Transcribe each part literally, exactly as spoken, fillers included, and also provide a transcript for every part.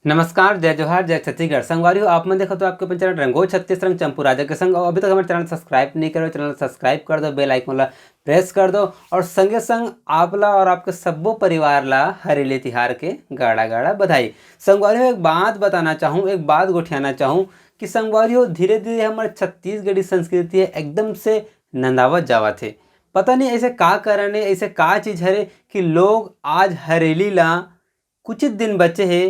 नमस्कार, जय जोहार, जय छत्तीसगढ़। संगवारी हो, आप मन देखत हो आपके अपन चैनल रंगो छत्तीस रंग चंपू राजा के संग। और अभी तक हमारे चैनल सब्सक्राइब नहीं करे हो, चैनल सब्सक्राइब कर दो, बेल आइकन ला प्रेस कर दो। और संगे संग आप ला और आपके सब्बो परिवार ला हरेली तिहार के गाड़ा गाड़ा बधाई। संगवारी हो, एक बात बताना चाहूँ, एक बात गोठियाना चाहूँ कि संगवारी हो, धीरे धीरे हमर छत्तीसगढ़ी संस्कृति ह एकदम से नंदावत जावत हे। पता नहीं ऐसे का कारण है, ऐसे का चीज हरे कि लोग आज हरेली ला कुछ दिन बचे हे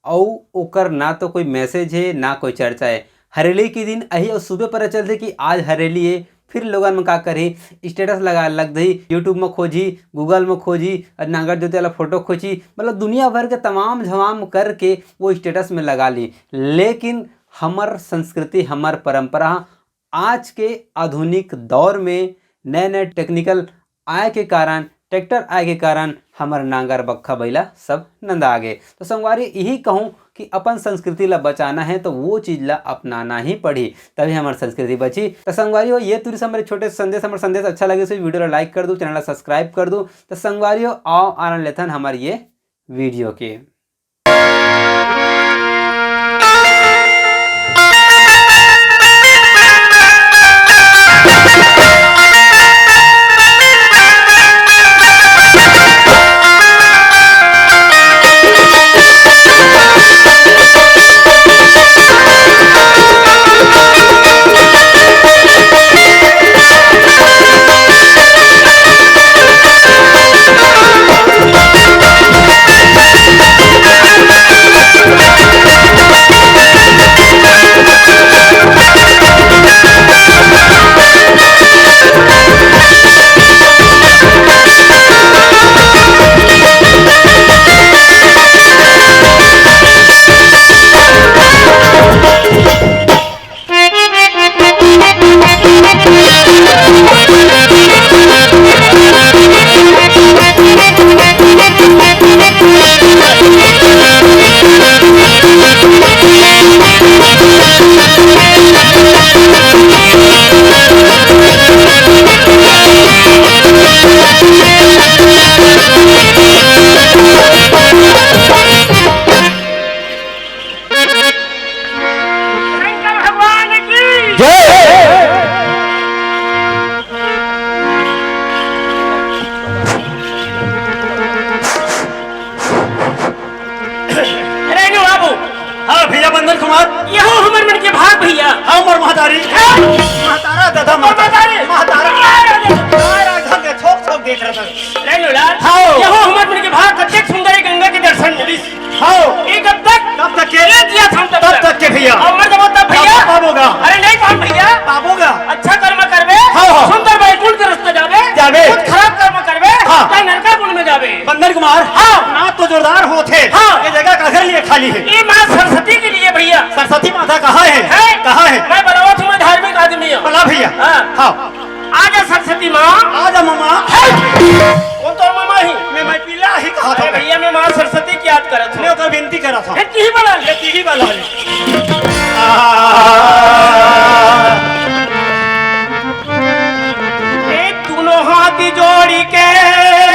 अउ ओकर ना तो कोई मैसेज हे, ना कोई चर्चा हे। हरेली के दिन अही अउ सुबह पता चलथे कि आज हरेली हे, फिर लोगन मन का करही, स्टेटस लगा लग दही, YouTube में खोजी, Google में खोजी, नागर जोते वाला फोटो खोजी, मतलब दुनिया भर के तमाम झमाम करके वो स्टेटस में लगा ली। लेकिन हमर संस्कृति, हमर परंपरा आज के आधुनिक दौर में नए नए टेक्निकल आए के कारण, ट्रैक्टर आए के कारण हमर नांगर बक्खा बइला सब नंदा गे। तो संगवारी यही कहूँ कि अपन संस्कृति ला बचाना है तो वो चीज ला अपनाना ही पड़ी, तभी हमर संस्कृति बची। तो संगवारी हो, ये तुरी से हमर छोटे संदेश, हमर संदेश अच्छा लगे तो वीडियो ला लाइक कर दू, चैनल ला सब्सक्राइब कर दू। तो संगवारी हो, आओ आनंद लेथन हमर ये वीडियो के। शंकर भगवान की जय। अरे नो बाबू। हाँ भैया बंदन कुमार। यहो हमर मन के भाग भैया। हाँ हमर महतारी। हाँ। महतारा दादा हमर महतारी। महतारी। महतारा। महतारा घर के छोक छोक देख रहा था। अरे नो लाल। हाँ। यहो हमर मन के भाग कतेक सुंदर है गंगा के दर्शन मिलिस। हाँ। ये कब तक? कब तक के? ये दिया था हम तब तब तक। तक के भैया। और मर जाबो तब भैया। तब पाबोगा। अरे नहीं पाब भैया। पाबोगा। अच्छा कर्म करबे, हाँ, हाँ। सुंदर बैकुंठ के रास्ता जाबे, जाबे। कुछ खराब कर्म करबे, हाँ। तो नरका कुंड में जाबे। बंदन कुमार, हाँ। नाद तो जोरदार होत हे। हाँ। ये जगह काकर लिए खाली है? ये माँ सरस्वती के लिए भैया। सरस्वती माता कहाँ है? है। कहाँ है? मैं बतावत हूँ, मैं धार्मिक आदमी हूँ। बला भैया। हाँ। हाँ। आजा सरस्वती माँ। आजा मामा। है। कौन तो मामा ही? मैं, मैं पीला ही कहा था अरे मैं। भैया, मैं माँ सरस्वती की याद करत हूँ। मैं तो विनती करा था। फिर की बला ले? ये टीवी वाला है। आ, ए दोनों हाथ जोड़ी के।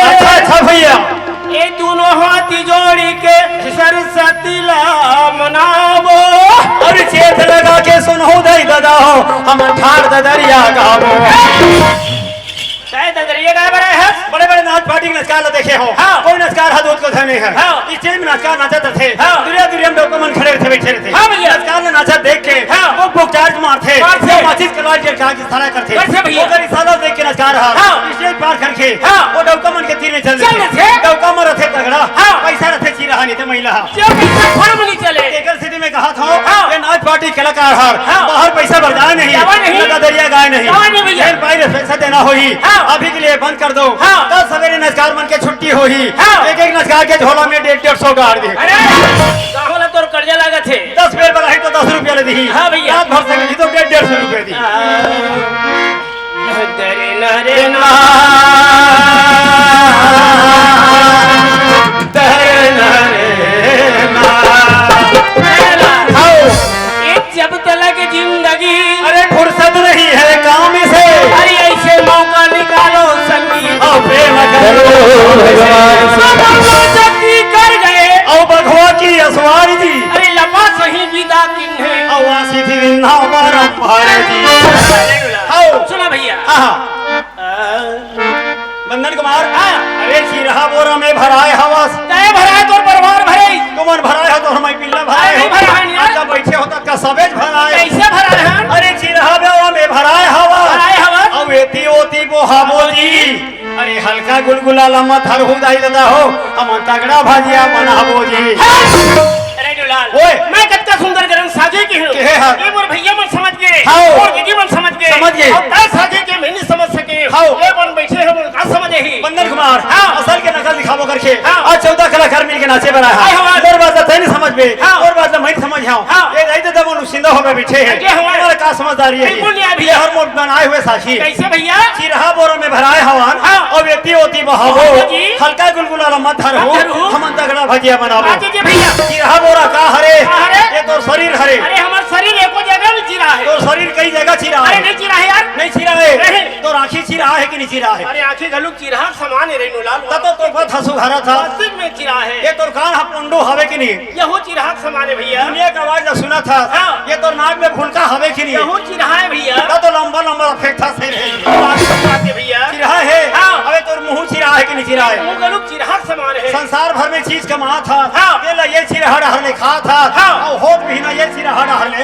अच्छा, अच्छा भैया। ए दोनों हाथ जोड़ी के सरस्वती ला मनावो। और चेत लगा के सुनहु दई ददा हो, हम ठाड़ ददरिया गावो। तय ददरिया गाय बड़े हस। बड़े बड़े नाच पार्टी के नचकार ला देखे हो। हाँ। कोई नचकार हाथ दूध को धने है। हाँ। स्टेज में नचकार नाचत रथे। हाँ। दुरिया दुरिया में डौका मन खड़े रथे, बैठे रथे। हाँ भैया। नचकार ला नाचत देख के हाँ। वो बुक चार्ज मारथे। मारथे। माचिस कलवा के काज सारा करथे। करथे भैया। ओकर इशारा देख के नचकार हा। हाँ। स्टेज पार करके हाँ। वो डौका मन के तीर में चल चल देथे। देथे। डौका मन रथे तगड़ा। हाँ। पैसा रथे चीरा हा, नहीं तो महिला हा। जो पैसा फर्म नहीं चले। एकर स्थिति में कहा था हाँ। ये नाच पार्टी कलाकार हर हाँ। बाहर पैसा बरजाए नहीं। जावा नहीं। लगा दरिया गाय नहीं। जावा नहीं भैया। जेल पाई रे पैसा देना होही। हाँ। अभी के लिए बंद कर दो। हाँ। कल सवेरे नचकार मन के छुट्टी होही। हाँ। एक एक नचकार के झोला में डेढ़ डेढ़ सौ गाड़ दे। अरे गाँव ला तोर कर्जा लागत है। दस बेर बलाही तो दस रुपया ले दी। हाँ भैया। रात भर से नहीं तो डेढ़ डेढ़ सौ रुपया दी। हाँ। दरे ना रे ना। दरे ना रे ना। आओ। ये जब तलक जिंदगी। अरे फुर्सत नहीं है काम से। अरे ऐसे मौका निकालो संगी। आओ प्रेम करो भगवान से। सब लोग जल्दी कर गए। आओ बघवा की असवारी जी। नाम राम हरे जी। हौ। सुना भैया। हाँ, हाँ। बंदन कुमार। हाँ। अरे चिरहा बोरा में भराए हवस। तय भराए तोर परिवार भरे। तुमन भराए हो तो हम पिल्ला भराए अरे हो। भराए नहीं। अच्छा बैठे हो तब का सबेज भराए। कैसे भराए हैं? अरे चिरहा बोरा में भराए हवस। भराए हवस। अब एती ओती बोहाबो जी। अरे हल्का गुलगुला लम्मा थरहू दाई दादा हो, हम तगड़ा भजिया बनाबो जी। अरे डोलाल, ओए। मैं कतका सुंदर गरम साजे के हूँ। के हर? ये मोर भैया मन समझ गए, हाँ। मोर दीदी मन समझ गए। समझ गए। अब का साजे के मैं नहीं समझ सके। हाँ। ये मन बैठे हैं, मन का समझे ही। बंदन कुमार, हाँ। असल के नकल दिखाबो करके। हाँ। आज चौदह कलाकार मिल के नाचे बनाए हैं। हाँ, हाँ। मोर बात ला तैं नहीं समझ बे, हाँ। मोर बात ला मैं नहीं समझ हूँ। हाँ। ये दाई दादा मन उसिंदा होके बैठे हैं। अरे हमारा का समझदारी है? बिल्कुल नहीं अभी। ये हर मोर बनाए हुए साखी। कैसे भैया? चिरहा बोरा में भराए हवन, हाँ। अउ एती ओती बहावो। हाँ जी। हल्का गुलगुला ला मत धरहू, मत धरहू। हमन तगड़ा भजिया बनाबो। हाँ जी, जी भैया। चिरहा बोरा का हरे? का हरे? ये तोर शरीर हरे। अरे हमर शरीर एको जगह नहीं चिरहा है। तोर शरीर कई जगह चिरहा है। अरे नहीं चिरहा है यार। नहीं चिरहा है। नहीं। तोर आँखी चिरहा है कि नहीं चिरहा है? अरे आँखी घलुक चिरहा समान है रे नोलाल। तब तो तोर पत हंसू घरा था। वास्तविक में चिरहा है। ये तोर कान हा पोंडो हवे कि नहीं? यहू चिरहा के समान हे भैया। दुनिया के आवाज ला सुनत हस। हाँ। ये तोर नाक में फुलका हवे कि नहीं? यहू चिरहा हे भैया। त तो लंबा लंबा फेंकथस हे रे। बात, बात हे भैया। चिरहा हे? हाँ। अबे तोर मुंह चिरहा हे कि नहीं चिरहा हे? मुंह गलुक चिरहा के समान हे। संसार भर में चीज कमात हस। हाँ। ये ला ये चिरहा डहर ले खात हस। हाँ। अउ होत भी ना ये चिरहा डहर ले।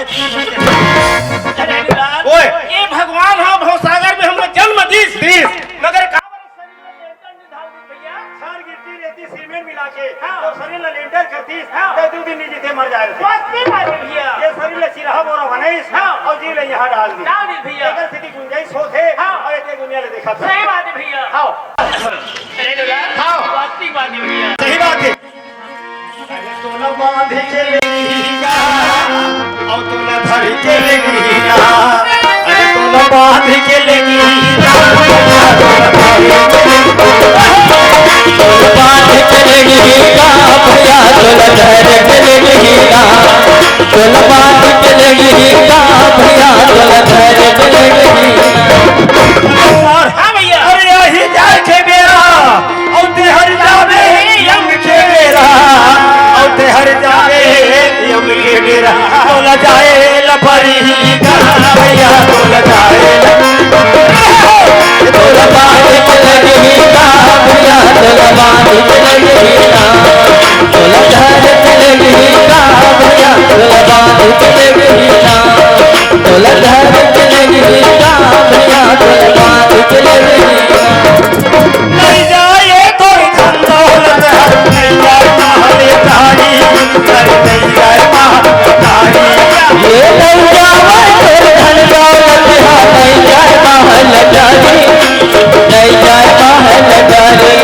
अरे लाल, ओए। ये भगवान हा भवसागर में हमला जन्म दीस। दीस। मगर का शरीर में लेंटर नहीं डाल दीस भैया। छार गिट्टी रेती सीमेंट मिला के हाँ। तो शरीर ला लेंटर कर दीस, हाँ। तो दू दिन नहीं जीते मर जाए रहिथे। बात नहीं बात है भैया। ये शरीर ला चिरहा बोरा बनाइस हाँ। अउ जीव ला यहाँ डाल दीस। डाल दीस भैया। एकर सेती गुंजाइश होत हे हाँ। अउ एते दुनिया ले देखत हे। सही बात है भैया। हाँ। अरे दुलार, हाँ। बात नहीं बात है भैया। सही बात है। अरे तोला बांध के ले गही का, अउ तोला धर के ले गही का। अरे तोला बांध के ले गही का, तोला बांध के ले गही का, भैया तोला धर के ले गही का। तोला बांध के ले गही का, भैया तोला धर के ले गही का। हाँ भैया। अरे यही जाए के बेरा अउ तेहर जाबे यम के डेरा, अउ तेहर जाबे यम के डेरा, तोला जाए ल परही का भैया, तोला जाए ल, तोला बांध के ले गही का भैया, तोला बांध के ले गही का, तोला धर के ले गही का भैया, तोला बांध के ले गही का, तोला धर के ले गही का भैया, तोला बांध के ले गही का। नहीं जाए तोर धन दौलत, नहीं जाए महल अटारी, अरे नहीं जाए महल अटारी। ये नहीं जाए तोर धन दौलत, हाँ, नहीं जाए महल अटारी, नहीं जाए महल अटारी।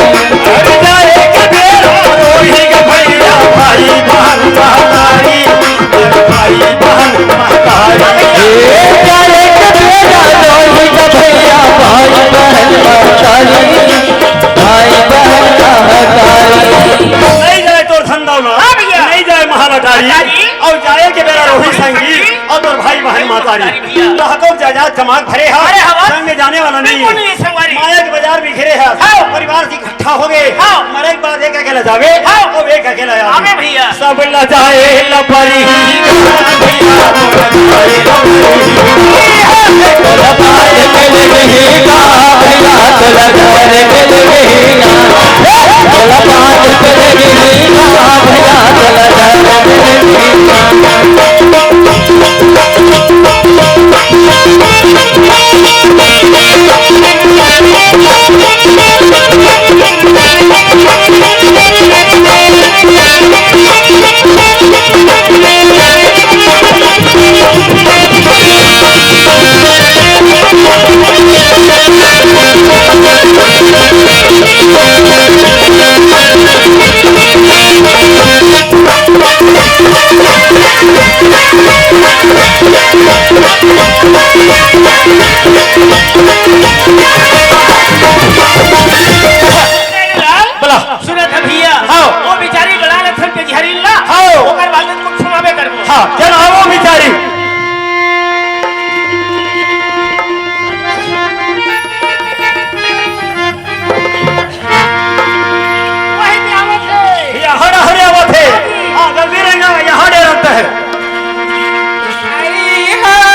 अरे जाए के बेरा रोही के भैया भाई बहन महतारी, भाई बहन महतारी। ए, जाए के बेरा रोही के भैया, भाई बहन महतारी, भाई बहन महतारी। नहीं जाए तोर धन दौलत, हाँ भैया। नहीं जाए महल अटारी, अटारी। अउ जाए के बेरा रोही संगी, अउ तोर भाई बहन महतारी। महतारी भैया। रहतो जायदाद कमात भरे हा, अरे हवा। संग जाने वाला नहीं। बिल्कुल नहीं संगवारी। माया के बाजार बिखरे हा, हाँ। परिवार की इकट्ठा हो गए। हाँ। मरे के बाद एक अकेला जावे, हाँ। अउ एक अकेला आवे। आवे भैया। सब ल जाए ल परी। बोला। सुनत ह भैया। हाँ। वो बेचारी बड़ा रथन के झरिन ला। हाँ। ओकर बाद में कुछ सुनाबे करबो। हाँ, चल आवो बेचारी। वही पे आवत हे। यहाँ हरे आवत हे। हाँ, गंभीर है ना, यहाँ डरत है। आई हा।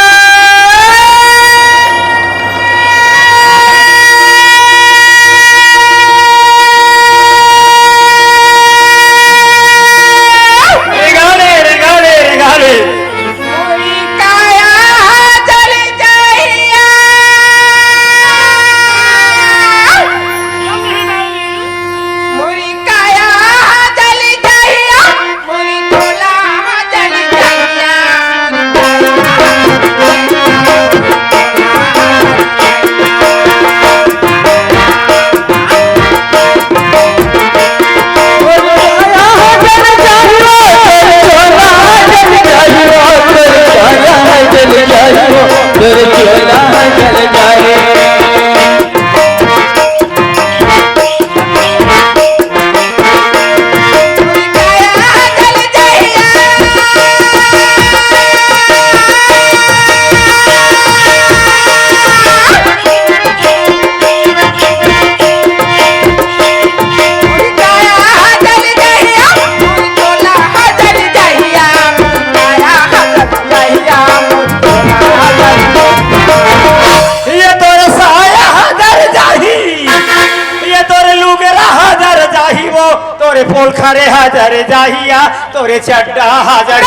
पोलखा रे हाजर जाहिया, तोरे चड्डा हाजर।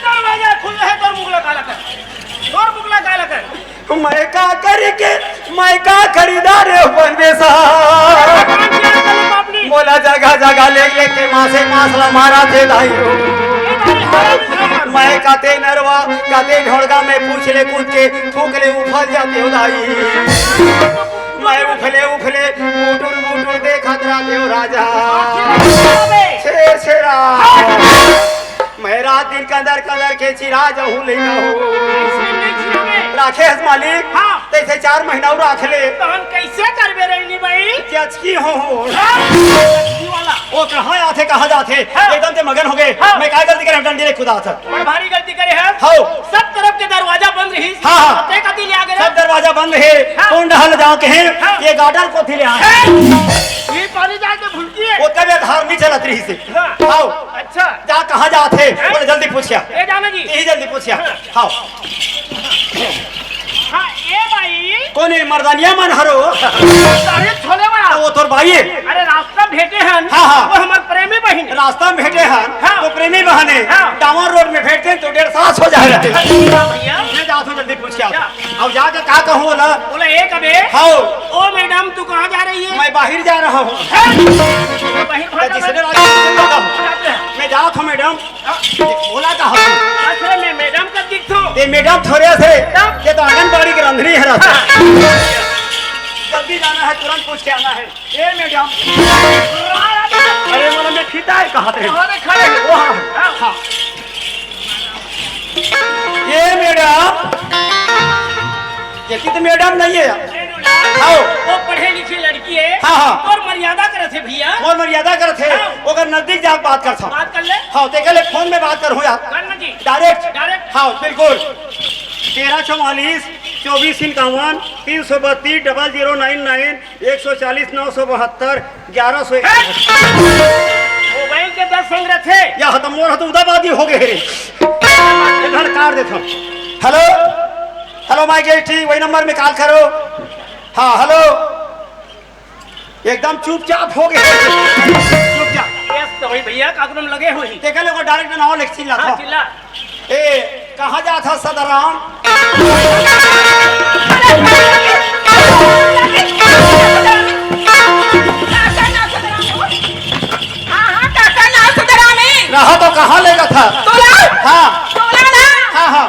दरवाजा खुल रहे, तोर मुगला काला कर, तोर मुगला काला कर। मैं का करी के, मैं का खरीदा रे परमेश्वर। मोला जगह जगह ले लेके मासे मास ला मारा थे दाई। मैं कते नरवा, कते ढोड़गा में पूछ ले कूद के, थूक ले उफल जाते हो दाई। मैं उफले उफले बुटुर बुटुर देखत रहते हो राजा। छे छेरा। मैं रात दिन कंदर कंदर के चिरा जाहूं लइका हो। राखे हस मालिक। हाँ। तैसे चार महीना अउ राख ले। तहन कैसे करबे रैनी भाई? जचकी हो हो। हाँ, जचकी वाला। वो कहाँ आथे, कहाँ जाथे? हाँ। एकदम से मगन हो गए। हाँ। मैं काय गलती करे, डंडी ले कुदात। बड़ भारी गलती करे है। हौ। सब तरफ के दरवाजा बंद रही। हाँ, हाँ। ते कती ले आ गए? सब दरवाजा बंद है। हाँ। कौन डहल जाओ के है? हाँ। ये गार्डन को थी ले आ। हैं? ये पानी जाके भुलकी है। वो तबे धार नहीं चलत रही से। हाँ। हौ। अच्छा। जा, कहाँ जात है? हैं? बोले, जल्दी पूछिया। ए जाना जी। यही जल्दी पूछिया। हाँ। हौ। हाँ, ए भाई। कौन है मर्दानिया मन हरो? अरे छोले वाला। तो वो तोर भाई है। अरे रास्ता भेटे हन। हाँ, हाँ। वो हमार प्रेमी बहिन है। रास्ता में भेटे हन। हाँ। तो प्रेमी बहन है। हाँ। टावर रोड में भेटते हैं तो डेढ़ सांस हो जाए रहते। अच्छा भैया। मैं जात हूँ जल्दी पूछ के आता हूँ। क्या? अब जाके का कहूँ बोला? बोला, "ए कबे।" हाँ। ओ मैडम, तू कहाँ जा रही है? मैं बाहर जा रहा हूँ। हैं? तो बाहर तो भागा जिसने मैं। राजी तुम बताओ। जाते हैं। मैं जात हूँ मैडम। हाँ। ये बोला का हूँ? अच्छा, मैं मैडम का दिखता हूँ। ये मैडम थोड़े से, तब? ये तो आंगनबाड़ी की रंधनी है रास्ता। हाँ। जल्दी जाना है, तुरंत पूछ के आना है। ए मैडम। अरे मोला में खिता है कहा थे? अरे खड़े हो। वो हाँ। हाँ। हाँ। ए मैडम। ये की तो मैडम नहीं है यार। आओ। वो पढ़े लिखे लड़की है। हाँ, हाँ। और मर्यादा करत है भैया। और मर्यादा करत है। हाँ। ओकर नजदीक जाके बात कर था। बात कर ले। हाँ, देख ले फोन में बात करूँ यार। कर ना जी। डायरेक्ट। डायरेक्ट। हाँ, बिल्कुल। तेरह चौवालीस, चौबीस इक्यावन, तीन सौ बत्तीस, डबल जीरो नाइन नाइन। एक सौ चालीस, नौ सौ बहत्तर, ग्यारह सौ एक। मोबाइल के दस संग रथे। या तो मोर तो उदाबादी हो गए रे। इधर कार देखो। हेलो, हेलो, माय गेस्ट, वही नंबर में कॉल करो। हाँ, हेलो। एकदम चुपचाप हो गए। चुपचाप। यस, तो वही भैया, का तुम लगे हुई? देख लो, डायरेक्ट ना हो, लेकिन चिल्ला हाँ, था। चिल्ला। ए, कहाँ जात हस सदाराम? रहा तो कहाँ लेगा था? हाँ। हाँ, हाँ।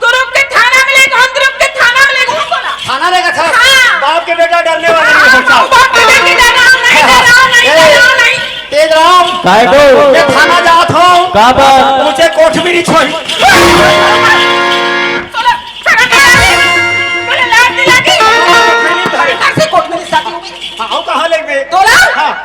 दुर्ग के थाना में लेगा, हम दुर्ग के थाना में लेगा, हम बोला। थाना लेगा था? हाँ। बाप के बेटा डरने वाला नहीं हाँ, होता। बाप के बेटा डरना नहीं, हाँ, हाँ। डरना नहीं, ए, डरना नहीं। तेज राम, काय को? मैं थाना जात हूँ। का बात? मुझे कोठबिरी छोड़। चलो, थाना में आ गए। बोले, लाज नहीं लगी? कोठबिरी धरे। घर से कोठबिरी शादी हो गई। हाँ, वो कहाँ ले गए? तोला